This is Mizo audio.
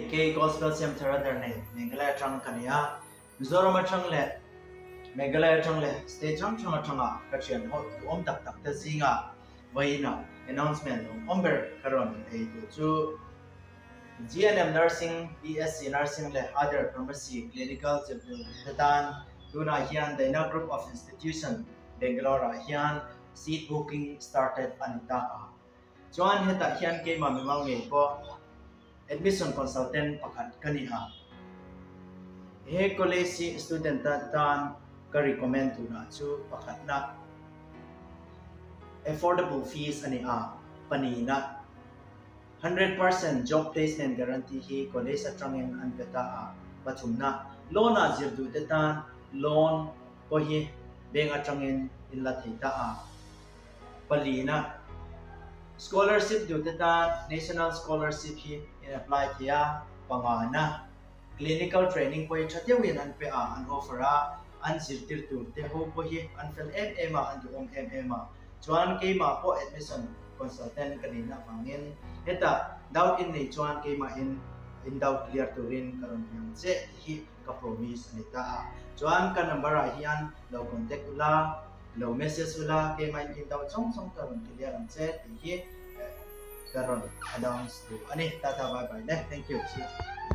Hei kei Gospel Siamthar a nei Meghalaya atang ka ni a, Mizoram atang leh Meghalaya atang leh state hrang hrang atanga ka thian ho duhawm tak tak te zinga vawiin ah announcement awm awm ber ka rawn ei tur chu GNM Nursing, BSc Nursing leh other pharmacy clinical zirtir te tan tunah hian Daina Group of Institution Bangalore ah hian seat booking started a ni ta a. Chuan hetah hian keimah mimal ngei pawh admission consultant pakhat ka ni a. He college hi student tan ka recommend tunah chu pakhatna affordable fees a ni a, pahnihna 100% job placement guarantee hi college atangin an pe ta a, pathumna loan ah zir duh te tan loan pawh hi bank atangin in la thei ta a. Palina, Scholarship duhte tan National Scholarship hi in apply thei a, pangana, Clinical training pawh hi tha deuhin an pe a, an offer a, an zirtir tur te ho pawh hi an fel em em a, an duhawm em em a. Chuan keimah pawh admission consultant ka nihna avangin hetah doubt in nei chuan keimahin in doubt clear turin ka rawn biang che tih hi ka promise a ni ta a. Chuan ka number ah hian lo contact ula. Lo message ula, keimah in in do chawng chawng ka rawn clear ang che tih hi ka rawn announce duh a ni. Tata bye bye le. Thank you. See you.